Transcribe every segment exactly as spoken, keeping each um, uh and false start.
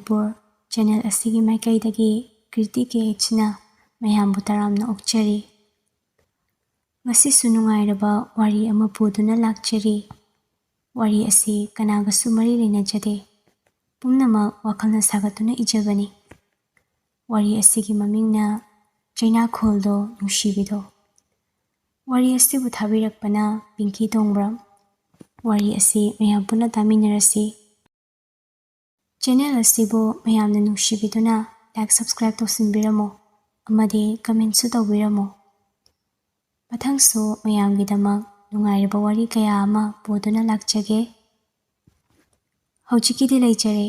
Manipur channel ꯑꯁꯤꯒꯤ ꯃꯥꯏꯀꯩꯗꯒꯤ ꯀ꯭ꯔꯤꯇꯤ ꯀꯦ ꯑꯩꯆꯅ ꯃꯌꯥꯝꯕꯨ ꯇꯔꯥꯝꯅ ꯑꯣꯛꯆꯔꯤ꯫ ꯉꯁꯤꯁꯨ ꯅꯨꯡꯉꯥꯏꯔꯕ ꯋꯥꯔꯤ ꯑꯃ ꯄꯨꯗꯨꯅ ꯂꯥꯛꯆꯔꯤ꯫ ꯋꯥꯔꯤ ꯑꯁꯤ ꯀꯅꯥꯒꯁꯨ ꯃꯔꯤ ꯂꯩꯅꯖꯗꯦ꯫ ꯄꯨꯝꯅꯃꯛ ꯋꯥꯈꯜꯅ ꯁꯥꯒꯠꯇꯨꯅ ꯏꯖꯕꯅꯤ꯫ ꯋꯥꯔꯤ ꯑꯁꯤꯒꯤ ꯃꯃꯤꯡꯅ ꯆꯩꯅꯥꯈꯣꯜꯗꯣ ꯅꯨꯡꯁꯤꯕꯤꯗꯣ꯫ ꯋꯥꯔꯤ ꯑꯁꯤꯕꯨ ꯊꯥꯕꯤꯔꯛꯄꯅ ꯄꯤꯡꯀꯤ ꯇꯣꯡꯕ꯭ꯔꯝ꯫ ꯋꯥꯔꯤ ꯑꯁꯤ ꯃꯌꯥꯝ ꯄꯨꯟꯅ ꯇꯥꯃꯤꯟꯅꯔꯁꯤ꯫ ꯆꯦꯅꯦꯜ ꯑꯁꯤꯕꯨ ꯃꯌꯥꯝꯅ ꯅꯨꯡꯁꯤꯕꯤꯗꯨꯅ ꯂꯥꯏꯛ ꯁꯕꯁꯀ꯭ꯔꯥꯏꯕ ꯇꯧꯁꯤꯟꯕꯤꯔꯝꯃꯨ ꯑꯃꯗꯤ ꯀꯃꯦꯟꯁꯨ ꯇꯧꯕꯤꯔꯝꯃꯨ꯫ ꯃꯊꯪꯁꯨ ꯃꯌꯥꯝꯒꯤꯗꯃꯛ ꯅꯨꯡꯉꯥꯏꯔꯕ ꯋꯥꯔꯤ ꯀꯌꯥ ꯑꯃ ꯄꯨꯗꯨꯅ ꯂꯥꯛꯆꯒꯦ꯫ ꯍꯧꯖꯤꯛꯀꯤꯗꯤ ꯂꯩꯖꯔꯦ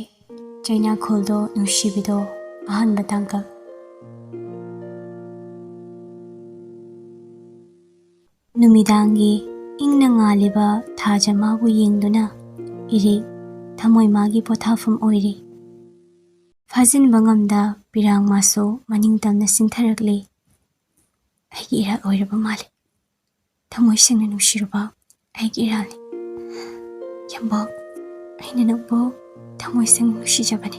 ꯆꯩꯅꯥꯈꯣꯜꯗꯣ ꯅꯨꯡꯁꯤꯕꯤꯗꯣ ꯑꯍꯥꯟꯕ ꯇꯥꯡꯀꯛ꯫ ꯅꯨꯃꯤꯗꯥꯡꯒꯤ ꯏꯪꯅ ꯉꯥꯜꯂꯤꯕ ꯊꯥꯖ ꯃꯥꯕꯨ ꯌꯦꯡꯗꯨꯅ ꯏꯔꯤꯛ ꯊꯃꯣꯏ ꯃꯥꯒꯤ ꯄꯣꯊꯥꯐꯝ ꯑꯣꯏꯔꯤ꯫ ꯐꯥꯖꯤꯟꯕ ꯉꯝꯗ ꯄꯤꯔꯥꯡ ꯃꯥꯁꯨ ꯃꯅꯤꯡ ꯇꯝꯅ ꯆꯤꯟꯊꯔꯛꯂꯤ꯫ ꯑꯩꯒꯤ ꯏꯔꯥꯜ ꯑꯣꯏꯔꯕ ꯃꯥꯜꯂꯤ꯫ ꯊꯃꯣꯏ ꯁꯦꯡꯅ ꯅꯨꯡꯁꯤꯔꯨꯕ ꯑꯩꯒꯤ ꯏꯔꯥꯜꯅꯤ꯫ ꯌꯥꯝꯕꯧ, ꯑꯩꯅ ꯅꯪꯕꯨ ꯊꯃꯣꯏ ꯁꯦꯡꯅ ꯅꯨꯡꯁꯤꯖꯕꯅꯤ꯫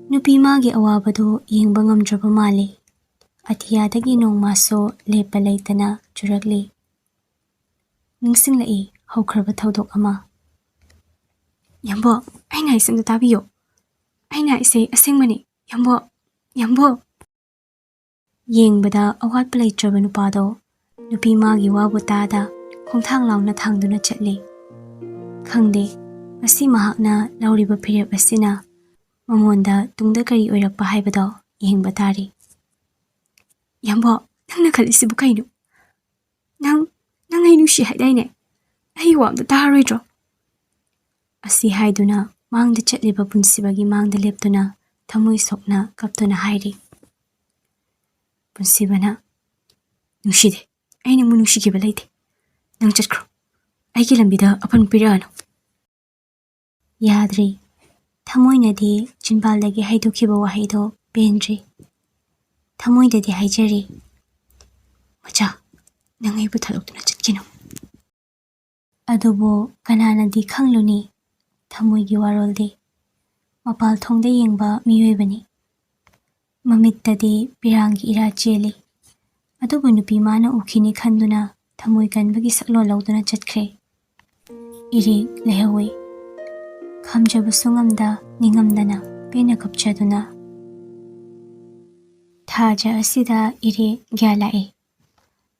ꯅꯨꯄꯤ ꯃꯥꯒꯤ ꯑꯋꯥꯕꯗꯨ ꯌꯦꯡꯕ ꯉꯝꯗ꯭ꯔꯕ ꯃꯥꯜꯂꯤ꯫ ꯑꯇꯤꯌꯥꯗꯒꯤ ꯅꯣꯡꯃꯥꯁꯨ ꯂꯦꯞꯄ ꯂꯩꯇꯅ ꯆꯨꯔꯛꯂꯤ꯫ ꯅꯤꯡꯁꯤꯡꯂꯛꯏ ꯍꯧꯈ꯭ꯔꯕ ꯊꯧꯗꯣꯛ ꯑꯃ꯫ ꯌꯥꯝꯕꯣ, ꯑꯩꯅ ꯍꯥꯏꯁꯦ ꯑꯝꯇ ꯇꯥꯕꯤꯌꯣ꯫ ꯑꯩꯅ ꯍꯥꯏꯁꯦ ꯑꯁꯦꯡꯕꯅꯤ꯫ ꯌꯥꯝꯕꯣ, ꯌꯥꯝꯕꯣ꯫ ꯌꯦꯡꯕꯗ ꯑꯋꯥꯠꯄ ꯂꯩꯇ꯭ꯔꯕ ꯅꯨꯄꯥꯗꯣ ꯅꯨꯄꯤ ꯃꯥꯒꯤ ꯋꯥꯕꯨ ꯇꯥꯗ ꯈꯣꯡꯊꯥꯡ ꯂꯥꯎꯅ ꯊꯥꯡꯗꯨꯅ ꯆꯠꯂꯤ꯫ ꯈꯪꯗꯦ, ꯉꯁꯤ ꯃꯍꯥꯛꯅ ꯂꯧꯔꯤꯕ ꯐꯤꯔꯦꯞ ꯑꯁꯤꯅ ꯃꯉꯣꯟꯗ ꯇꯨꯡꯗ ꯀꯔꯤ ꯑꯣꯏꯔꯛꯄ ꯍꯥꯏꯕꯗꯣ ꯌꯦꯡꯕ ꯇꯥꯔꯤ꯫ ꯌꯥꯝꯕꯣ, ꯅꯪꯅ ꯈꯜꯂꯤꯁꯤꯕꯨ ꯀꯩꯅꯣ? ꯅꯪ, ꯅꯪ ꯑꯩ ꯅꯨꯡꯁꯤ ꯍꯥꯏꯗꯥꯏꯅꯦ? ꯑꯩ ꯋꯥ ꯑꯝꯇ ꯇꯥꯔꯣꯏꯗ꯭ꯔꯣ? ꯑꯁꯤ ꯍꯥꯏꯗꯨꯅ ꯃꯥꯡꯗ ꯆꯠꯂꯤꯕ ꯄꯨꯟꯁꯤꯕꯒꯤ ꯃꯥꯡꯗ ꯂꯦꯞꯇꯨꯅ ꯊꯃꯣꯏ ꯁꯣꯛꯅ ꯀꯞꯇꯨꯅ ꯍꯥꯏꯔꯤ꯫ ꯄꯨꯟꯁꯤꯕꯅ, ꯅꯨꯡꯁꯤꯗꯦ, ꯑꯩ ꯅꯪꯕꯨ ꯅꯨꯡꯁꯤꯈꯤꯕ ꯂꯩꯇꯦ꯫ ꯅꯪ ꯆꯠꯈ꯭ꯔꯣ꯫ ꯑꯩꯒꯤ ꯂꯝꯕꯤꯗ ꯑꯄꯟ ꯄꯤꯔꯛꯑꯅꯨ꯫ ꯌꯥꯗ꯭ꯔꯤ꯫ ꯊꯃꯣꯏꯅꯗꯤ ꯆꯤꯟꯕꯥꯜꯗꯒꯤ ꯍꯥꯏꯗꯣꯛꯈꯤꯕ ꯋꯥꯍꯩꯗꯣ ꯄꯦꯟꯗ꯭ꯔꯤ꯫ ꯊꯃꯣꯏꯗꯗꯤ ꯍꯥꯏꯖꯔꯤ, "ꯃꯆꯥ, ꯅꯪ ꯑꯩꯕꯨ ꯊꯥꯗꯣꯛꯇꯨꯅ ꯆꯠꯈꯤꯅꯨ"꯫ ꯑꯗꯨꯕꯨ ꯀꯅꯥꯅꯗꯤ ꯈꯪꯂꯨꯅꯤ ꯊꯃꯣꯏꯒꯤ ꯋꯥꯔꯣꯜꯗꯤ? ꯃꯄꯥꯜ ꯊꯣꯡꯗ ꯌꯦꯡꯕ ꯃꯤꯑꯣꯏꯕꯅꯤ꯫ ꯃꯃꯤꯠꯇꯗꯤ ꯄꯤꯔꯥꯡꯒꯤ ꯏꯔꯥ ꯆꯦꯜꯂꯤ꯫ ꯑꯗꯨꯕꯨ ꯅꯨꯄꯤ ꯃꯥꯅ ꯎꯈꯤꯅꯤ ꯈꯟꯗꯨꯅ ꯊꯃꯣꯏ ꯀꯟꯕꯒꯤ ꯁꯛꯂꯣꯟ ꯂꯧꯗꯨꯅ ꯆꯠꯈ꯭ꯔꯦ꯫ ꯏꯔꯦꯛ ꯂꯩꯍꯧꯏ꯫ ꯈꯥꯝꯖꯕꯁꯨ ꯉꯝꯗ ꯅꯤꯡꯉꯝꯗꯅ ꯄꯦꯟꯅ ꯀꯞꯆꯗꯨꯅ꯫ ꯊꯥꯖ ꯑꯁꯤꯗ ꯏꯔꯦꯛ ꯒ꯭ꯌꯥꯟ ꯂꯥꯛꯏ꯫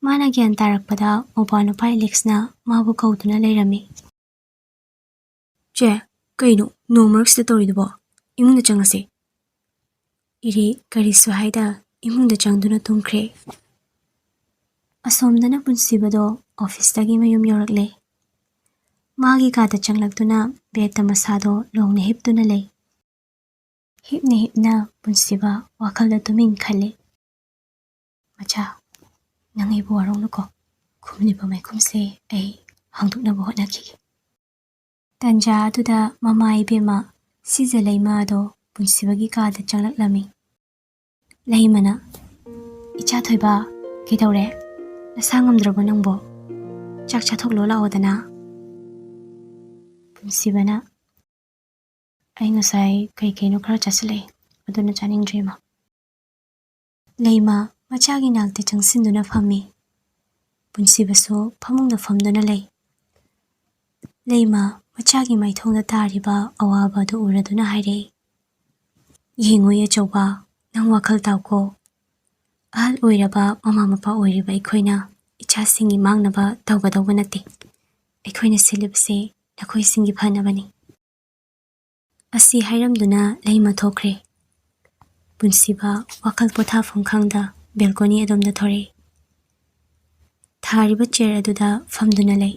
ꯃꯥꯅ ꯒ꯭ꯌꯥꯟ ꯇꯥꯔꯛꯄꯗ ꯃꯧꯄ꯭ꯋꯥ ꯅꯨꯄꯥ ꯑꯦꯂꯦꯛꯁꯅ ꯃꯥꯕꯨ ꯀꯧꯗꯨꯅ ꯂꯩꯔꯝꯃꯤ꯫ "ꯆꯦ, ꯀꯩꯅꯣ ꯅꯣꯡ ꯃꯔꯛꯁꯤꯗ ꯇꯧꯔꯤꯗꯨꯕꯣ? ꯏꯃꯨꯡꯗ ꯆꯪꯉꯁꯤ꯫" ꯏꯔꯦꯛ ꯀꯔꯤꯁꯨ ꯍꯥꯏꯗ ꯏꯃꯨꯡꯗ ꯆꯪꯗꯨꯅ ꯇꯨꯝꯈ꯭ꯔꯦ꯫ ꯑꯁꯣꯝꯗꯅ ꯄꯨꯟꯁꯤꯕꯗꯣ ꯑꯣꯐꯤꯁꯇꯒꯤ ꯃꯌꯨꯝ ꯌꯧꯔꯛꯂꯦ꯫ ꯃꯥꯒꯤ ꯀꯥꯗ ꯆꯪꯂꯛꯇꯨꯅ ꯕꯦꯗꯇ ꯃꯁꯥꯗꯣ ꯂꯣꯡꯅ ꯍꯤꯞꯇꯨꯅ ꯂꯩ꯫ ꯍꯤꯞꯅ ꯍꯤꯞꯅ ꯄꯨꯟꯁꯤꯕ ꯋꯥꯈꯜꯗ ꯇꯨꯃꯤꯟ ꯈꯜꯂꯤ꯫ "ꯃꯆꯥ, ꯅꯪ ꯑꯩꯕꯨ ꯋꯥꯔꯧꯅꯨꯀꯣ꯫ ꯈꯨꯝꯂꯤꯕ ꯃꯥꯏꯈꯨꯝꯁꯦ ꯑꯩ ꯍꯥꯡꯗꯣꯛꯅꯕ ꯍꯣꯠꯅꯈꯤꯒꯦ꯫" ꯇꯟꯖꯥ ꯑꯗꯨꯗ ꯃꯃꯥ ꯏꯕꯦꯝꯃ ꯁꯤꯖ ꯂꯩꯃ ꯑꯗꯣ ꯄꯨꯟꯁꯤꯕꯒꯤ ꯀꯥꯗ ꯆꯪꯂꯛꯂꯝꯃꯤ꯫ ꯂꯩꯃꯅ, "ꯏꯆꯥ ꯊꯣꯏꯕ, ꯀꯩꯗꯧꯔꯦ? ꯅꯁꯥ ꯉꯝꯗ꯭ꯔꯕꯣ ꯅꯪꯕꯣ? ꯆꯥꯛ ꯆꯥꯊꯣꯛꯂꯣ ꯂꯥꯛꯑꯣꯗꯅ꯫" ꯄꯨꯟꯁꯤꯕꯅ, "ꯑꯩ ꯉꯁꯥꯏ ꯀꯩ ꯀꯩꯅꯣ ꯈꯔ ꯆꯥꯁꯤꯜꯂꯛꯑꯦ, ꯑꯗꯨꯅ ꯆꯥꯅꯤꯡꯗ꯭ꯔꯦ ꯏꯃꯥ꯫" ꯂꯩꯃ ꯃꯆꯥꯒꯤ ꯅꯥꯛꯇ ꯆꯪꯁꯤꯟꯗꯨꯅ ꯐꯝꯃꯤ꯫ ꯄꯨꯟꯁꯤꯕꯁꯨ ꯐꯃꯨꯡꯗ ꯐꯝꯗꯨꯅ ꯂꯩ꯫ ꯂꯩꯃ ꯃꯆꯥꯒꯤ ꯃꯥꯏꯊꯣꯡꯗ ꯇꯥꯔꯤꯕ ꯑꯋꯥꯕ ꯑꯗꯨ ꯎꯔꯗꯨꯅ ꯍꯥꯏꯔꯛꯏ, "ꯌꯦꯡꯉꯨ ꯑꯆꯧꯕ, ꯅꯪ ꯋꯥꯈꯜ ꯇꯥꯎꯀꯣ꯫ ꯑꯍꯜ ꯑꯣꯏꯔꯕ ꯃꯃꯥ ꯃꯄꯥ ꯑꯣꯏꯔꯤꯕ ꯑꯩꯈꯣꯏꯅ ꯏꯆꯥꯁꯤꯡꯒꯤ ꯃꯥꯡꯅꯕ ꯇꯧꯒꯗꯧꯕ ꯅꯠꯇꯦ꯫ ꯑꯩꯈꯣꯏꯅ ꯁꯤꯜꯂꯤꯕꯁꯦ ꯅꯈꯣꯏꯁꯤꯡꯒꯤ ꯐꯅꯕꯅꯤ꯫" ꯑꯁꯤ ꯍꯥꯏꯔꯝꯗꯨꯅ ꯂꯩꯃ ꯊꯣꯛꯈ꯭ꯔꯦ꯫ ꯄꯨꯟꯁꯤꯕ ꯋꯥꯈꯜ ꯄꯣꯊꯥꯐꯝ ꯈꯪꯗ ꯕꯦꯜꯀꯣꯅꯤ ꯑꯗꯣꯝꯗ ꯊꯣꯔꯛꯏ꯫ ꯊꯥꯔꯤꯕ ꯆꯤꯌꯔ ꯑꯗꯨꯗ ꯐꯝꯗꯨꯅ ꯂꯩ꯫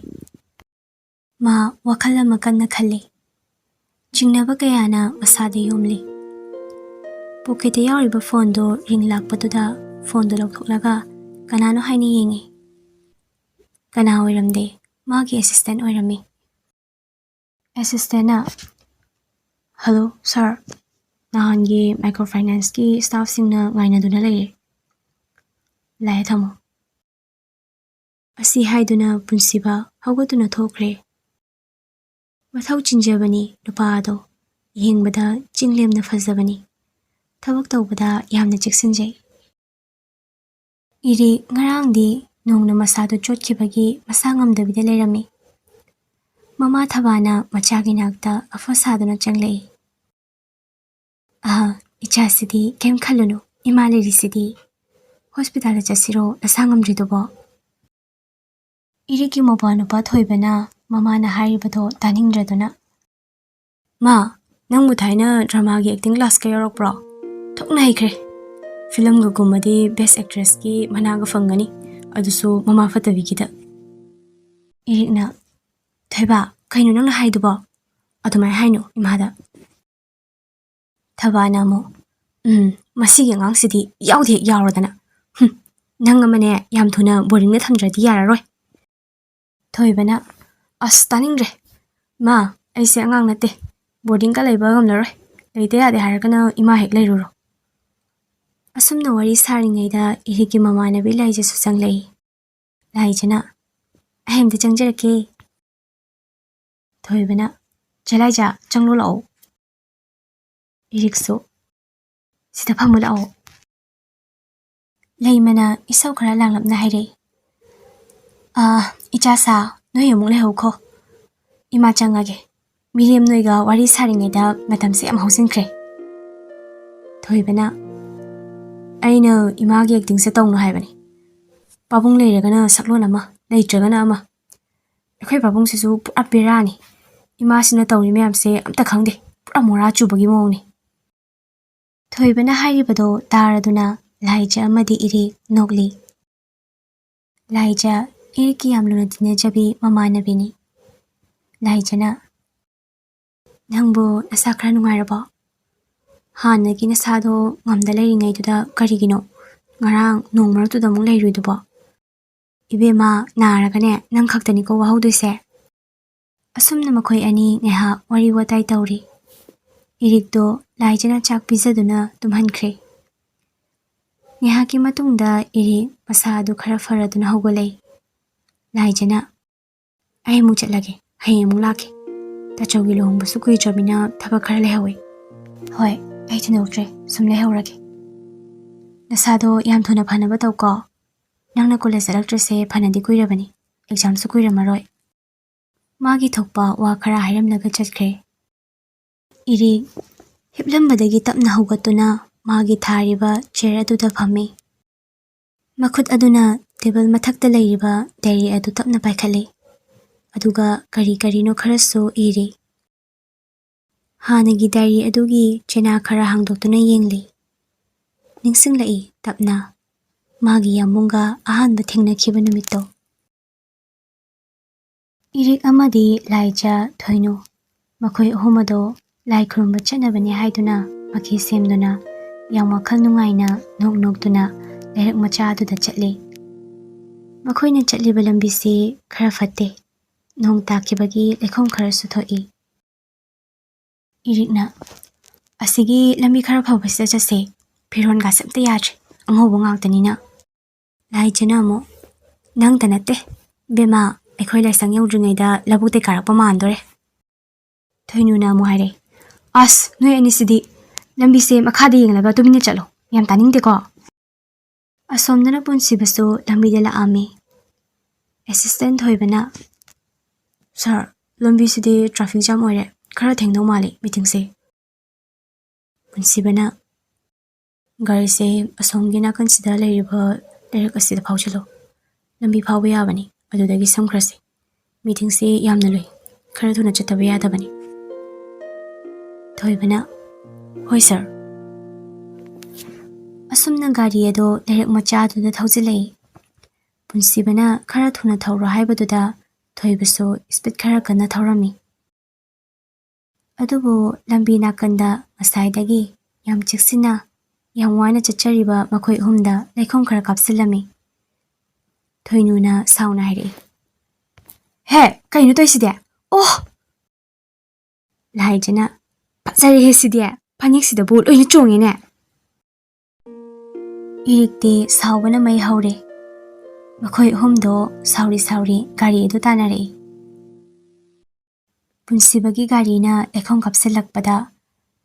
ꯃꯥ ꯋꯥꯈꯜ ꯑꯃ ꯀꯟꯅ ꯈꯜꯂꯤ꯫ ꯆꯤꯡꯅꯕ ꯀꯌꯥꯅ ꯃꯁꯥꯗ ꯌꯣꯝꯂꯤ꯫ ꯄꯣꯀꯦꯠꯇ ꯌꯥꯎꯔꯤꯕ ꯐꯣꯟꯗꯨ ꯔꯤꯡ ꯂꯥꯛꯄꯗꯨꯗ ꯐꯣꯟꯗꯨ ꯂꯧꯊꯣꯛꯂꯒ ꯀꯅꯥꯅꯣ ꯍꯥꯏꯅ ꯌꯦꯡꯉꯤ꯫ ꯀꯅꯥ ꯑꯣꯏꯔꯝꯗꯦ, ꯃꯥꯒꯤ ꯑꯦꯁꯤꯁꯇꯦꯟ ꯑꯣꯏꯔꯝꯃꯤ꯫ ꯑꯦꯁꯤꯁꯇꯦꯟꯅ, "ꯍꯜꯂꯣ ꯁꯥꯔ, ꯅꯍꯥꯟꯒꯤ ꯃꯥꯏꯀ꯭ꯔꯣ ꯐꯥꯏꯅꯥꯟꯁꯀꯤ ꯁ꯭ꯇꯥꯐꯁꯤꯡꯅ ꯉꯥꯏꯅꯗꯨꯅ ꯂꯩꯔꯦ꯫ ꯂꯥꯛꯑꯦ, ꯊꯝꯃꯣ꯫" ꯑꯁꯤ ꯍꯥꯏꯗꯨꯅ ꯄꯨꯟꯁꯤꯕ ꯍꯧꯒꯠꯇꯨꯅ ꯊꯣꯛꯈ꯭ꯔꯦ꯫ ꯃꯊꯧ ꯆꯤꯟꯖꯕꯅꯤ ꯅꯨꯄꯥ ꯑꯗꯣ꯫ ꯌꯦꯡꯕꯗ ꯆꯤꯡꯂꯦꯝꯅ ꯐꯖꯕꯅꯤ꯫ ꯊꯕꯛ ꯇꯧꯕꯗ ꯌꯥꯝꯅ ꯆꯦꯛꯁꯤꯟꯖꯩ꯫ ꯏꯔꯤꯛ ꯉꯔꯥꯡꯗꯤ ꯅꯣꯡꯅ ꯃꯁꯥꯗꯨ ꯆꯣꯠꯈꯤꯕꯒꯤ ꯃꯁꯥ ꯉꯝꯗꯕꯤꯗ ꯂꯩꯔꯝꯃꯤ꯫ ꯃꯃꯥ ꯊꯕꯥꯅ ꯃꯆꯥꯒꯤ ꯅꯥꯛꯇ ꯑꯐ ꯁꯥꯗꯨꯅ ꯆꯪꯂꯛꯏ꯫ "ꯑꯍ, ꯏꯆꯥꯁꯤꯗꯤ ꯀꯩꯝ ꯈꯜꯂꯨꯅꯨ, ꯏꯃꯥ ꯂꯩꯔꯤꯁꯤꯗꯤ꯫ ꯍꯣꯁꯄꯤꯇꯥꯜꯗ ꯆꯠꯁꯤꯔꯣ, ꯅꯁꯥ ꯉꯝꯗ꯭ꯔꯤꯗꯨꯕꯣ?" ꯏꯔꯤꯛꯀꯤ ꯃꯧꯄ꯭ꯋꯥ ꯅꯨꯄꯥ ꯊꯣꯏꯕꯅ ꯃꯃꯥꯅ ꯍꯥꯏꯔꯤꯕꯗꯣ ꯇꯥꯅꯤꯡꯗ꯭ꯔꯗꯨꯅ, "ꯃꯥ, ꯅꯪꯕꯨ ꯊꯥꯏꯅ ꯗ꯭ꯔꯃꯥꯒꯤ ꯑꯦꯛꯇꯤꯡ ꯀ꯭ꯂꯥꯁꯀ ꯌꯥꯎꯔꯛꯄ꯭ꯔꯣ? ꯊꯣꯛꯅ ꯍꯩꯈ꯭ꯔꯦ꯫ ꯐꯤꯂꯝꯒ ꯀꯨꯝꯃꯗꯤ ꯕꯦꯁ ꯑꯦꯛꯇ꯭ꯔꯦꯁꯀꯤ ꯃꯅꯥꯒ ꯐꯪꯒꯅꯤ, ꯑꯗꯨꯁꯨ ꯃꯃꯥ ꯐꯠꯇꯕꯤꯒꯤꯗ꯫" ꯏꯔꯤꯛꯅ, "ꯊꯣꯏꯕ, ꯀꯩꯅꯣ ꯅꯪꯅ ꯍꯥꯏꯗꯨꯕꯣ? ꯑꯗꯨꯃꯥꯏꯅ ꯍꯥꯏꯅꯨ ꯏꯃꯥꯗ꯫" ꯊꯕꯥꯅ ꯑꯃꯨꯛ, "ꯎꯝ, ꯃꯁꯤꯒꯤ ꯑꯉꯥꯡꯁꯤꯗꯤ ꯌꯥꯎꯗꯤ ꯍꯦꯛ ꯌꯥꯎꯔꯗꯅ꯫ ꯍꯨꯝ, ꯅꯪ ꯑꯃꯅꯦ ꯌꯥꯝ ꯊꯨꯅ ꯕꯣꯔꯗꯤꯡꯗ ꯊꯝꯗ꯭ꯔꯗꯤ ꯌꯥꯔꯔꯣꯏ꯫" ꯊꯣꯏꯕꯅ, "ꯑꯁ, ꯇꯥꯅꯤꯡꯗ꯭ꯔꯦ꯫ ꯃꯥ, ꯑꯩꯁꯦ ꯑꯉꯥꯡ ꯅꯠꯇꯦ, ꯕꯣꯔꯗꯤꯡꯒ ꯂꯩꯕ ꯉꯝꯂꯔꯣꯏ꯫ ꯂꯩꯇ ꯌꯥꯗꯦ ꯍꯥꯏꯔꯒꯅ ꯏꯃꯥ ꯍꯦꯛ ꯂꯩꯔꯨꯔꯣ꯫" ꯑꯁꯨꯝꯅ ꯋꯥꯔꯤ ꯁꯥꯔꯤꯉꯩꯗ ꯏꯔꯤꯛꯀꯤ ꯃꯃꯥꯟꯅꯕꯤ ꯂꯥꯏꯖꯁꯨ ꯆꯪꯂꯛꯏ꯫ ꯂꯥꯏꯖꯅ, "ꯑꯩ ꯑꯝꯇ ꯆꯪꯖꯔꯛꯀꯦ꯫" ꯊꯣꯏꯕꯅ, "ꯆꯦ ꯂꯥꯏꯖ, ꯆꯪꯂꯣ ꯂꯥꯛꯑꯣ꯫" ꯏꯔꯤꯛꯁꯨ, "ꯁꯤꯗ ꯐꯝꯃꯨ ꯂꯥꯛꯑꯣ꯫" ꯂꯩꯃꯅ ꯏꯁꯧ ꯈꯔ ꯂꯥꯡꯂꯞꯅ ꯍꯥꯏꯔꯛꯏ, "ꯑꯥ, ꯏꯆꯥ ꯁꯥ, ꯅꯣꯏ ꯑꯃꯨꯛ ꯂꯩꯍꯧꯈꯣ꯫ ꯏꯃꯥ ꯆꯪꯉꯒꯦ꯫ ꯃꯤꯔꯦꯝ ꯅꯣꯏꯒ ꯋꯥꯔꯤ ꯁꯥꯔꯤꯉꯩꯗ ꯃꯇꯝꯁꯦ ꯌꯥꯝ ꯍꯧꯖꯤꯟꯈ꯭ꯔꯦ꯫" ꯊꯣꯏꯕꯅ, "ꯑꯩꯅ ꯏꯃꯥꯒꯤ ꯑꯦꯛꯇꯤꯡꯁꯦ ꯇꯧꯅꯨ ꯍꯥꯏꯕꯅꯤ꯫ ꯄꯥꯕꯨꯡ ꯂꯩꯔꯒꯅ ꯁꯛꯂꯣꯟ ꯑꯃ, ꯂꯩꯇ꯭ꯔꯒꯅ ꯑꯃ꯫ ꯑꯩꯈꯣꯏ ꯄꯥꯕꯨꯡꯁꯤꯁꯨ ꯄꯨꯔꯥ ꯕꯦꯔꯥꯅꯤ꯫ ꯏꯃꯥꯁꯤꯅ ꯇꯧꯔꯤ ꯃꯌꯥꯝꯁꯦ ꯑꯝꯇ ꯈꯪꯗꯦ꯫ ꯄꯨꯔꯥ ꯃꯣꯔꯥ ꯆꯨꯕꯒꯤ ꯃꯑꯣꯡꯅꯤ꯫" ꯊꯣꯏꯕꯅ ꯍꯥꯏꯔꯤꯕꯗꯣ ꯇꯥꯔꯗꯨꯅ ꯂꯥꯏꯖ ꯑꯃꯗꯤ ꯏꯔꯤꯛ ꯅꯣꯛꯂꯤ꯫ ꯂꯥꯏꯖ ꯏꯔꯤꯛꯀꯤ ꯌꯥꯝ ꯂꯨꯅ ꯇꯤꯟꯅꯖꯕꯤ ꯃꯃꯥꯟꯅꯕꯤꯅꯤ꯫ ꯂꯥꯏꯖꯅ, "ꯅꯪꯕꯨ ꯅꯁꯥ ꯈꯔ ꯅꯨꯡꯉꯥꯏꯔꯕꯣ? ꯍꯥꯟꯅꯒꯤ ꯅꯁꯥꯗꯣ ꯉꯝꯗ ꯂꯩꯔꯤꯉꯩꯗꯨꯗ ꯀꯔꯤꯒꯤꯅꯣ ꯉꯔꯥꯡ ꯅꯣꯡ ꯃꯔꯛꯇꯨꯗ ꯑꯃꯨꯛ ꯂꯩꯔꯨꯏꯗꯨꯕꯣ? ꯏꯕꯦꯝꯃ, ꯅꯥꯔꯒꯅꯦ ꯅꯪ ꯈꯛꯇꯅꯤꯀꯣ ꯋꯥꯍꯧꯗꯣꯏꯁꯦ꯫" ꯑꯁꯨꯝꯅ ꯃꯈꯣꯏ ꯑꯅꯤ ꯉꯥꯏꯍꯥꯛ ꯋꯥꯔꯤ ꯋꯥꯇꯥꯏ ꯇꯧꯔꯤ꯫ ꯏꯔꯤꯛꯇꯣ ꯂꯥꯏꯖꯅ ꯆꯥꯛ ꯄꯤꯖꯗꯨꯅ ꯇꯨꯝꯍꯟꯈ꯭ꯔꯦ꯫ ꯉꯥꯏꯍꯥꯛꯀꯤ ꯃꯇꯨꯡꯗ ꯏꯔꯤꯛ ꯃꯁꯥ ꯑꯗꯨ ꯈꯔ ꯐꯔꯗꯨꯅ ꯍꯧꯒꯠꯂꯛꯏ꯫ ꯂꯥꯏꯖꯅ, "ꯑꯩ ꯑꯃꯨꯛ ꯆꯠꯂꯒꯦ, ꯍꯌꯦꯡ ꯑꯃꯨꯛ ꯂꯥꯛꯀꯦ꯫" ꯇꯥꯆꯧꯒꯤ ꯂꯨꯍꯣꯡꯕꯁꯨ ꯀꯨꯏꯗ꯭ꯔꯕꯅꯤꯅ ꯊꯕꯛ ꯈꯔ ꯂꯩꯍꯧꯋꯤ꯫ ꯍꯣꯏ, ꯑꯩ ꯊꯤꯟꯗꯣꯛꯇ꯭ꯔꯦ, ꯁꯨꯝ ꯂꯩꯍꯧꯔꯒꯦ꯫ ꯅꯁꯥꯗꯣ ꯌꯥꯝ ꯊꯨꯅ ꯐꯅꯕ ꯇꯧꯀꯣ꯫ ꯅꯪꯅ ꯀꯣꯂꯦꯖ ꯆꯠꯂꯛꯇ꯭ꯔꯤꯁꯦ ꯐꯅꯗꯤ ꯀꯨꯏꯔꯕꯅꯤ, ꯑꯦꯛꯖꯥꯝꯁꯨ ꯀꯨꯏꯔꯝꯃꯔꯣꯏ꯫ ꯃꯥꯒꯤ ꯊꯣꯛꯄ ꯋꯥ ꯈꯔ ꯍꯥꯏꯔꯝꯂꯒ ꯆꯠꯈ꯭ꯔꯦ꯫ ꯏꯔꯤꯛ ꯍꯤꯞꯂꯝꯕꯗꯒꯤ ꯇꯞꯅ ꯍꯧꯒꯠꯇꯨꯅ ꯃꯥꯒꯤ ꯊꯥꯔꯤꯕ ꯆꯤꯌꯔ ꯑꯗꯨꯗ ꯐꯝꯃꯤ꯫ ꯃꯈꯨꯠ ꯑꯗꯨꯅ ꯇꯦꯕꯜ ꯃꯊꯛꯇ ꯂꯩꯔꯤꯕ ꯗꯥꯏꯔꯤ ꯑꯗꯨ ꯇꯞꯅ ꯄꯥꯏꯈꯠꯂꯤ, ꯑꯗꯨꯒ ꯀꯔꯤ ꯀꯔꯤꯅꯣ ꯈꯔꯁꯨ ꯏꯔꯤ꯫ ꯍꯥꯟꯅꯒꯤ ꯗꯥꯏꯔꯤ ꯑꯗꯨꯒꯤ ꯆꯦꯅꯥ ꯈꯔ ꯍꯥꯡꯗꯣꯛꯇꯨꯅ ꯌꯦꯡꯂꯤ꯫ ꯅꯤꯡꯁꯤꯡꯂꯛꯏ ꯇꯞꯅ ꯃꯥꯒꯤ ꯌꯥꯝꯕꯨꯡꯒ ꯑꯍꯥꯟꯕ ꯊꯦꯡꯅꯈꯤꯕ ꯅꯨꯃꯤꯠꯇꯣ꯫ ꯏꯔꯤꯛ ꯑꯃꯗꯤ ꯂꯥꯏꯖ ꯊꯣꯏꯅꯨ, ꯃꯈꯣꯏ ꯑꯍꯨꯝ ꯑꯗꯣ ꯂꯥꯏ ꯈꯨꯔꯨꯝꯕ ꯆꯠꯅꯕꯅꯤ ꯍꯥꯏꯗꯨꯅ ꯃꯈꯤ ꯁꯦꯝꯗꯨꯅ ꯌꯥꯝ ꯋꯥꯈꯜ ꯅꯨꯡꯉꯥꯏꯅ ꯅꯣꯛ ꯅꯣꯛꯇꯨꯅ ꯂꯩꯔꯛ ꯃꯆꯥ ꯑꯗꯨꯗ ꯆꯠꯂꯤ꯫ ꯃꯈꯣꯏꯅ ꯆꯠꯂꯤꯕ ꯂꯝꯕꯤꯁꯤ ꯈꯔ ꯐꯠꯇꯦ꯫ ꯅꯣꯡ ꯇꯥꯈꯤꯕꯒꯤ ꯂꯩꯈꯣꯝ ꯈꯔꯁꯨ ꯊꯣꯛꯏ꯫ ꯏꯔꯤꯛꯅ, "ꯑꯁꯤꯒꯤ ꯂꯝꯕꯤ ꯈꯔ ꯐꯕꯁꯤꯗ ꯆꯠꯁꯦ, ꯐꯤꯔꯣꯟꯒꯥꯁꯦ ꯑꯝꯇ ꯌꯥꯗ꯭ꯔꯦ, ꯑꯉꯧꯕ ꯉꯥꯛꯇꯅꯤꯅ"꯫ ꯂꯥꯏꯖꯅ ꯑꯃꯨꯛ, "ꯅꯪꯇ ꯅꯠꯇꯦ ꯕꯦꯝꯃ, ꯑꯩꯈꯣꯏ ꯂꯥꯏꯁꯪ ꯌꯧꯗ꯭ꯔꯤꯉꯩꯗ ꯂꯧꯕꯨꯛꯇꯩ ꯀꯥꯔꯛꯄ ꯃꯥꯟꯗꯣꯔꯦ"꯫ ꯊꯣꯏꯅꯨꯅ ꯑꯃꯨꯛ ꯍꯥꯏꯔꯦ, "ꯑꯁ, ꯅꯣꯏ ꯑꯅꯤꯁꯤꯗꯤ ꯂꯝꯕꯤꯁꯦ ꯃꯈꯥꯗ ꯌꯦꯡꯂꯒ ꯇꯨꯃꯤꯟꯅ ꯆꯠꯂꯣ, ꯌꯥꯝ ꯇꯥꯅꯤꯡꯗꯦꯀꯣ"꯫ ꯑꯁꯣꯝꯗꯅ ꯄꯨꯟꯁꯤꯕꯁꯨ ꯂꯝꯕꯤꯗ ꯂꯥꯛꯑꯝꯃꯤ꯫ ꯑꯦꯁꯤꯁꯇꯦꯟ ꯊꯣꯏꯕꯅ, "ꯁꯥꯔ, ꯂꯝꯕꯤꯁꯤꯗꯤ ꯇ꯭ꯔꯥꯐꯤꯛ ꯖꯥꯝ ꯑꯣꯏꯔꯦ, ꯈꯔ ꯊꯦꯡꯗꯧ ꯃꯥꯜꯂꯤ ꯃꯤꯇꯤꯡꯁꯦ"꯫ ꯄꯨꯟꯁꯤꯕꯅ, "ꯒꯥꯔꯤꯁꯦ ꯑꯁꯣꯝꯒꯤ ꯅꯥꯀꯟꯁꯤꯗ ꯂꯩꯔꯤꯕ ꯂꯩꯔꯛ ꯑꯁꯤꯗ ꯐꯥꯎꯖꯤꯜꯂꯣ, ꯂꯝꯕꯤ ꯐꯥꯎꯕ ꯌꯥꯕꯅꯤ, ꯑꯗꯨꯗꯒꯤ ꯁꯝꯈ꯭ꯔꯁꯤ꯫ ꯃꯤꯇꯤꯡꯁꯤ ꯌꯥꯝꯅ ꯂꯨꯏ, ꯈꯔ ꯊꯨꯅ ꯆꯠꯇꯕ ꯌꯥꯗꯕꯅꯤ"꯫ ꯊꯣꯏꯕꯅ, "ꯍꯣꯏ ꯁꯥꯔ"꯫ ꯑꯁꯨꯝꯅ ꯒꯥꯔꯤ ꯑꯗꯨ ꯂꯩꯔꯛ ꯃꯆꯥ ꯑꯗꯨꯗ ꯊꯧꯖꯤꯜꯂꯛꯏ꯫ ꯄꯨꯟꯁꯤꯕꯅ ꯈꯔ ꯊꯨꯅ ꯊꯧꯔꯣ ꯍꯥꯏꯕꯗꯨꯗ ꯊꯣꯏꯕꯁꯨ ꯁ꯭ꯄꯤꯗ ꯈꯔ ꯀꯟꯅ ꯊꯧꯔꯝꯃꯤ꯫ ꯑꯗꯨꯕꯨ ꯂꯝꯕꯤ ꯅꯥꯀꯟꯗ ꯉꯁꯥꯏꯗꯒꯤ ꯌꯥꯝ ꯆꯦꯛꯁꯤꯟꯅ, ꯌꯥꯝ ꯋꯥꯅ ꯆꯠꯆꯔꯤꯕ ꯃꯈꯣꯏ ꯑꯍꯨꯝꯗ ꯂꯩꯈꯣꯝ ꯈꯔ ꯀꯥꯞꯁꯤꯜꯂꯝꯃꯤ꯫ ꯊꯣꯏꯅꯨꯅ ꯁꯥꯎꯅ ꯍꯥꯏꯔꯛꯏ, "ꯍꯦ, ꯀꯩꯅꯣ ꯇꯧꯔꯤꯁꯤꯗꯤ? ꯑꯣ!" ꯂꯥꯏꯖꯅ, "ꯐꯖꯔꯦꯍꯦ ꯁꯤꯗꯤ, ꯐꯅꯦꯛꯁꯤꯗꯕꯨ ꯂꯣꯏꯅ ꯆꯣꯡꯉꯦꯅꯦ"꯫ ꯏꯔꯤꯛꯇꯤ ꯁꯥꯎꯕꯅ ꯃꯩ ꯍꯧꯔꯦ꯫ ꯃꯈꯣꯏ ꯑꯍꯨꯝꯗꯣ ꯁꯥꯎꯔꯤ ꯁꯥꯎꯔꯤ ꯒꯥꯔꯤ ꯑꯗꯨ ꯇꯥꯟꯅꯔꯛꯏ꯫ ꯄꯨꯟꯁꯤꯕꯒꯤ ꯒꯥꯔꯤꯅ ꯂꯩꯈꯣꯝ ꯀꯥꯞꯁꯤꯜꯂꯛꯄꯗ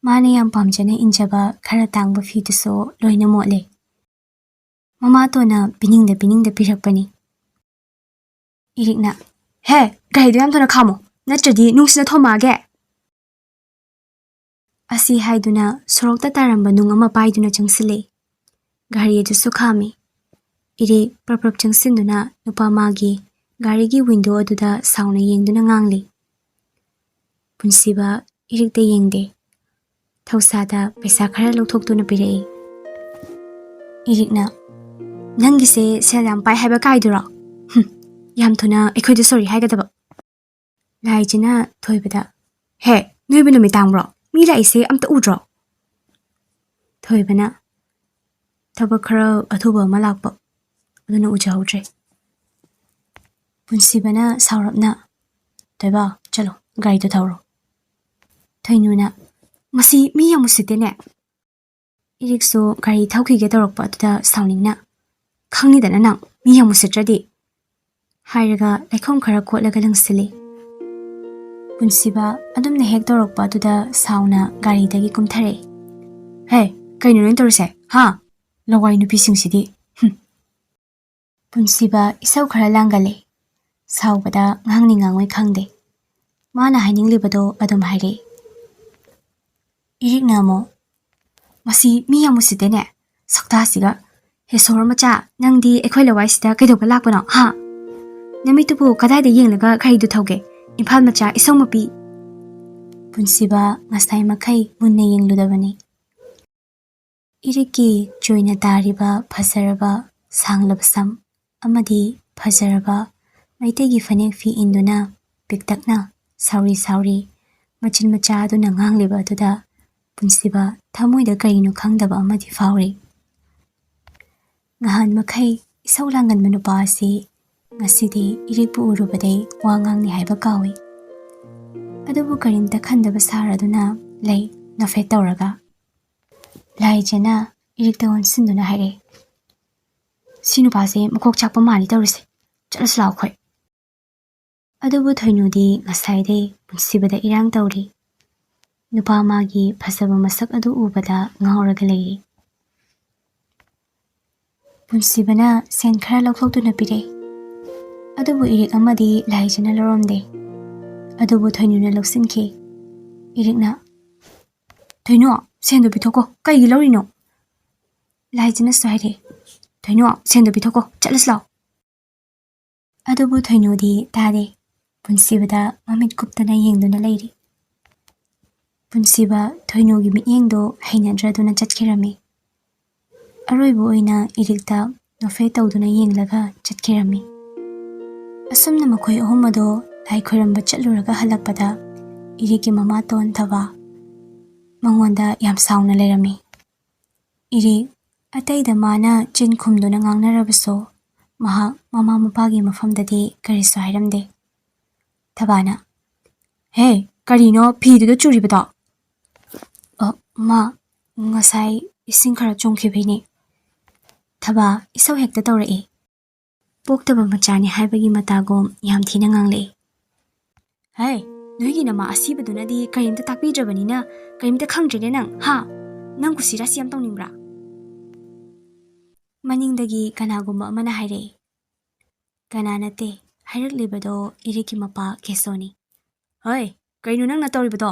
ꯃꯥꯅ ꯌꯥꯝ ꯄꯥꯝꯖꯅ ꯏꯟꯖꯕ ꯈꯔ ꯇꯥꯡꯕ ꯐꯤꯗꯨꯁꯨ ꯂꯣꯏꯅ ꯃꯣꯠꯂꯦ꯫ ꯃꯃꯥꯇꯣꯟꯅ ꯄꯤꯅꯤꯡꯗ ꯄꯤꯅꯤꯡꯗ ꯄꯤꯔꯛꯄꯅꯤ꯫ ꯏꯔꯤꯛꯅ, "ꯍꯦ, ꯒꯥꯔꯤꯗꯣ ꯌꯥꯝ ꯊꯨꯅ ꯈꯥꯝꯃꯣ, ꯅꯠꯇ꯭ꯔꯗꯤ ꯅꯨꯡꯁꯤꯅ ꯊꯣꯝꯃꯛꯑꯒꯦ!" ꯑꯁꯤ ꯍꯥꯏꯗꯨꯅ ꯁꯣꯔꯣꯛꯇ ꯇꯥꯔꯝꯕ ꯅꯨꯡ ꯑꯃ ꯄꯥꯏꯗꯨꯅ ꯆꯪꯁꯤꯜꯂꯦ꯫ ꯒꯥꯔꯤ ꯑꯗꯨꯁꯨ ꯈꯥꯝꯃꯤ꯫ ꯏꯔꯤꯛ ꯄ꯭ꯔꯞ ꯄ꯭ꯔꯞ ꯆꯪꯁꯤꯟꯗꯨꯅ ꯅꯨꯄꯥ ꯃꯥꯒꯤ ꯒꯥꯔꯤꯒꯤ ꯋꯤꯟꯗꯣ ꯑꯗꯨꯗ ꯁꯥꯎꯅ ꯌꯦꯡꯗꯨꯅ ꯉꯥꯡꯂꯤ꯫ ꯄꯨꯟꯁꯤꯕ ꯏꯔꯤꯛꯇ ꯌꯦꯡꯗꯦ꯫ ꯊꯧꯁꯥꯗ ꯄꯩꯁꯥ ꯈꯔ ꯂꯧꯊꯣꯛꯇꯨꯅ ꯄꯤꯔꯛꯏ꯫ ꯏꯔꯤꯛꯅ, "ꯅꯪꯒꯤꯁꯦ ꯁꯦꯜ ꯌꯥꯝ ꯄꯥꯏ ꯍꯥꯏꯕ ꯀꯥꯏꯗꯨꯔꯣ? ꯍꯨꯝ, ꯌꯥꯝ ꯊꯨꯅ ꯑꯩꯈꯣꯏꯗ ꯁꯣꯔꯤ ꯍꯥꯏꯒꯗꯕ꯫" ꯂꯥꯏꯖꯅ ꯊꯣꯏꯕꯗ, "ꯍꯦ, ꯅꯣꯏꯕꯨ ꯅꯨꯃꯤꯠ ꯇꯥꯡꯕ꯭ꯔꯣ? ꯃꯤ ꯂꯥꯛꯏꯁꯦ ꯑꯝꯇ ꯎꯗ꯭ꯔꯣ?" ꯊꯣꯏꯕꯅ, "ꯊꯕꯛ ꯈꯔ ꯑꯊꯨꯕ ꯑꯃ ꯂꯥꯛꯄ, ꯑꯗꯨꯅ ꯎꯖꯍꯧꯗ꯭ꯔꯦ꯫" ꯄꯨꯟꯁꯤꯕꯅ ꯁꯥꯎꯔꯞꯅ, "ꯊꯣꯏꯕ, ꯆꯠꯂꯣ, ꯒꯥꯔꯤꯗꯣ ꯊꯧꯔꯣ꯫" ꯊꯣꯏꯅꯨꯅ, "ꯃꯁꯤ ꯃꯤ ꯌꯥꯝ ꯎꯁꯤꯠꯇꯦꯅꯦ꯫" ꯏꯔꯤꯛꯁꯨ ꯒꯥꯔꯤ ꯊꯧꯈꯤꯒꯦ ꯇꯧꯔꯛꯄ ꯑꯗꯨꯗ ꯁꯥꯎꯅꯤꯡꯅ, "ꯈꯪꯉꯤꯗꯅ ꯅꯪ ꯃꯤ ꯌꯥꯝ ꯎꯁꯤꯠꯇ꯭ꯔꯗꯤ," ꯍꯥꯏꯔꯒ ꯂꯩꯈꯣꯝ ꯈꯔ ꯀꯣꯠꯂꯒ ꯂꯪꯁꯤꯜꯂꯤ꯫ ꯄꯨꯟꯁꯤꯕ ꯑꯗꯨꯝꯅ ꯍꯦꯛ ꯇꯧꯔꯛꯄ ꯑꯗꯨꯗ ꯁꯥꯎꯅ ꯒꯥꯔꯤꯗꯒꯤ ꯀꯨꯝꯊꯔꯛꯏ꯫ "ꯍꯦ, ꯀꯩꯅꯣ ꯅꯣꯏ ꯇꯧꯔꯤꯁꯦ? ꯍꯥ? ꯂꯋꯥꯏ ꯅꯨꯄꯤꯁꯤꯡꯁꯤꯗꯤ꯫ ꯍꯨꯝ꯫" ꯄꯨꯟꯁꯤꯕ ꯏꯁꯧ ꯈꯔ ꯂꯥꯡꯒꯜꯂꯤ꯫ ꯁꯥꯎꯕꯗ ꯉꯥꯡꯅꯤ ꯉꯥꯡꯉꯣꯏ ꯈꯪꯗꯦ꯫ ꯃꯥꯅ ꯍꯥꯏꯅꯤꯡꯂꯤꯕꯗꯣ ꯑꯗꯨꯝ ꯍꯥꯏꯔꯛꯏ꯫ ꯏꯔꯤꯛꯅ ꯑꯃꯨꯛ, "ꯃꯁꯤ ꯃꯤ ꯌꯥꯝ ꯎꯁꯤꯠꯇꯦꯅꯦ, ꯁꯛꯇꯥꯁꯤꯒ꯫ ꯍꯦ ꯁꯣꯔ ꯃꯆꯥ, ꯅꯪꯗꯤ ꯑꯩꯈꯣꯏ ꯂꯋꯥꯏꯁꯤꯗ ꯀꯩꯗꯧꯕ ꯂꯥꯛꯄꯅꯣ, ꯍꯥ? ꯅꯃꯤꯠꯇꯨꯕꯨ ꯀꯗꯥꯏꯗ ꯌꯦꯡꯂꯒ ꯒꯥꯔꯤꯗꯨ ꯊꯧꯒꯦ? ꯏꯝꯐꯥꯜ ꯃꯆꯥ ꯏꯁꯧ ꯃꯄꯤ!" ꯄꯨꯟꯁꯤꯕ ꯉꯁꯥꯏ ꯃꯈꯩ ꯃꯨꯟꯅ ꯌꯦꯡꯂꯨꯗꯕꯅꯤ꯫ ꯏꯔꯤꯛꯀꯤ ꯆꯣꯏꯅ ꯇꯥꯔꯤꯕ ꯐꯖꯔꯕ ꯁꯥꯡꯂꯕ ꯁꯝ ꯑꯃꯗꯤ ꯐꯖꯔꯕ ꯃꯩꯇꯩꯒꯤ ꯐꯅꯦꯛ ꯐꯤ ꯏꯟꯗꯨꯅ ꯄꯤꯛꯇꯛꯅ ꯁꯥꯎꯔꯤ ꯁꯥꯎꯔꯤ ꯃꯆꯤꯟ ꯃꯆꯥ ꯑꯗꯨꯅ ꯉꯥꯡꯂꯤꯕ ꯑꯗꯨꯗ ꯄꯨꯟꯁꯤꯕ ꯊꯃꯣꯏꯗ ꯀꯔꯤꯅꯣ ꯈꯪꯗꯕ ꯑꯃꯗꯤ ꯐꯥꯎꯔꯤ꯫ ꯅꯍꯥꯟ ꯃꯈꯩ ꯏꯁꯧ ꯂꯥꯡꯒꯟꯕ ꯅꯨꯄꯥ ꯑꯁꯤ ꯉꯁꯤꯗꯤ ꯏꯔꯤꯛꯄꯨ ꯎꯔꯨꯕꯗꯩ ꯋꯥ ꯉꯥꯡꯅꯤ ꯍꯥꯏꯕ ꯀꯥꯎꯏ꯫ ꯑꯗꯨꯕꯨ ꯀꯔꯤꯝꯇ ꯈꯟꯗꯕ ꯁꯥꯔꯗꯨꯅ ꯂꯩ, ꯅꯣꯛꯐꯦꯠ ꯇꯧꯔꯒ꯫ ꯂꯥꯏꯖꯅ ꯏꯔꯤꯛꯇ ꯑꯣꯟꯁꯤꯟꯗꯨꯅ ꯍꯥꯏꯔꯛꯏ, "ꯁꯤ ꯅꯨꯄꯥꯁꯦ ꯃꯀꯣꯛ ꯆꯥꯛꯄ ꯃꯥꯜꯂꯤ ꯇꯧꯔꯤꯁꯦ꯫ ꯆꯠꯂꯁꯤ ꯂꯥꯛꯑꯣ ꯑꯩꯈꯣꯏ꯫" ꯑꯗꯨꯕꯨ ꯊꯣꯏꯅꯨꯗꯤ ꯉꯁꯥꯏꯗꯩ ꯄꯨꯟꯁꯤꯕꯗ ꯏꯔꯥꯡ ꯇꯧꯔꯤ꯫ ꯅꯨꯄꯥ ꯃꯥꯒꯤ ꯐꯖꯕ ꯃꯁꯛ ꯑꯗꯨ ꯎꯕꯗ ꯉꯥꯎꯔꯒ ꯂꯩꯔꯤ꯫ ꯄꯨꯟꯁꯤꯕꯅ ꯁꯦꯟ ꯈꯔ ꯂꯧꯊꯣꯛꯇꯨꯅ ꯄꯤꯔꯛꯏ꯫ ꯑꯗꯨꯕꯨ ꯏꯔꯤꯛ ꯑꯃꯗꯤ ꯂꯥꯏꯖꯅ ꯂꯧꯔꯝꯗꯦ꯫ ꯑꯗꯨꯕꯨ ꯊꯣꯏꯅꯨꯅ ꯂꯧꯁꯤꯟꯈꯤ꯫ ꯏꯔꯤꯛꯅ, "ꯊꯣꯏꯅꯨ, ꯁꯦꯟꯗꯣ ꯄꯤꯊꯣꯛꯀꯣ, ꯀꯩꯒꯤ ꯂꯧꯔꯤꯅꯣ?" ꯂꯥꯏꯖꯅꯁꯨ ꯍꯥꯏꯔꯛꯏ, "ꯊꯣꯏꯅꯨ, ꯁꯦꯟꯗꯣ ꯄꯤꯊꯣꯛꯀꯣ, ꯆꯠꯂꯁꯤ ꯂꯥꯛꯑꯣ꯫" ꯑꯗꯨꯕꯨ ꯊꯣꯏꯅꯨꯗꯤ ꯇꯥꯗꯦ꯫ ꯄꯨꯟꯁꯤꯕꯗ ꯃꯃꯤꯠ ꯀꯨꯞꯇꯅ ꯌꯦꯡꯗꯨꯅ ꯂꯩꯔꯤ꯫ ꯄꯨꯟꯁꯤꯕ ꯊꯣꯏꯅꯨꯒꯤ ꯃꯤꯠꯌꯦꯡꯗꯣ ꯍꯩꯅꯗ꯭ꯔꯗꯨꯅ ꯆꯠꯈꯤꯔꯝꯃꯤ꯫ ꯑꯔꯣꯏꯕ ꯑꯣꯏꯅ ꯏꯔꯤꯛꯇ ꯅꯣꯐꯦ ꯇꯧꯗꯨꯅ ꯌꯦꯡꯂꯒ ꯆꯠꯈꯤꯔꯝꯃꯤ꯫ ꯑꯁꯨꯝꯅ ꯃꯈꯣꯏ ꯑꯍꯨꯝ ꯑꯗꯣ ꯂꯥꯏ ꯈꯣꯏꯔꯝꯕ ꯆꯠꯂꯨꯔꯒ ꯍꯜꯂꯛꯄꯗ ꯏꯔꯤꯛꯀꯤ ꯃꯃꯥꯇꯣꯟ ꯊꯕꯥ ꯃꯉꯣꯟꯗ ꯌꯥꯝ ꯁꯥꯎꯅ ꯂꯩꯔꯝꯃꯤ꯫ ꯏꯔꯤꯛ ꯑꯇꯩꯗ ꯃꯥꯅ ꯆꯤꯟ ꯈꯨꯝꯗꯨꯅ ꯉꯥꯡꯅꯔꯕꯁꯨ ꯃꯍꯥꯛ ꯃꯃꯥ ꯃꯄꯥꯒꯤ ꯃꯐꯝꯗꯗꯤ ꯀꯔꯤꯁꯨ ꯍꯥꯏꯔꯝꯗꯦ꯫ ꯊꯕꯥꯅ, "ꯍꯦ, ꯀꯔꯤꯅꯣ ꯐꯤꯗꯨꯗ ꯆꯨꯔꯤꯕꯗꯣ?" "ꯑ, ꯃꯥ, ꯉꯁꯥꯏ ꯏꯁꯤꯡ ꯈꯔ ꯆꯣꯡꯈꯤꯕꯩꯅꯦ꯫" ꯊꯕꯥ ꯏꯁꯧ ꯍꯦꯛꯇ ꯇꯧꯔꯛꯏ꯫ ꯄꯣꯛꯇꯕ ꯃꯆꯥꯅꯤ ꯍꯥꯏꯕꯒꯤ ꯃꯇꯥꯒꯨꯝ ꯌꯥꯝ ꯊꯤꯅ ꯉꯥꯡꯂꯛꯏ꯫ "ꯍꯦ, ꯅꯣꯏꯒꯤ ꯅꯃꯥ ꯑꯁꯤꯕꯗꯨꯅꯗꯤ ꯀꯔꯤꯝꯇ ꯇꯥꯛꯄꯤꯗ꯭ꯔꯕꯅꯤꯅ ꯀꯔꯤꯝꯇ ꯈꯪꯗ꯭ꯔꯦꯅꯦ ꯅꯪ, ꯍꯥ? ꯅꯪ ꯀꯨꯁꯤ ꯔꯥꯁꯤ ꯌꯥꯝ ꯇꯧꯅꯤꯡꯕ꯭ꯔꯥ?" ꯃꯅꯤꯡꯗꯒꯤ ꯀꯅꯥꯒꯨꯝꯕ ꯑꯃꯅ ꯍꯥꯏꯔꯛꯏ꯫ ꯀꯅꯥ ꯅꯠꯇꯦ, ꯍꯥꯏꯔꯛꯂꯤꯕꯗꯣ ꯏꯔꯤꯛꯀꯤ ꯃꯄꯥ ꯀꯦꯁꯣꯅꯤ꯫ "ꯍꯣꯏ, ꯀꯩꯅꯣ ꯅꯪꯅ ꯇꯧꯔꯤꯕꯗꯣ?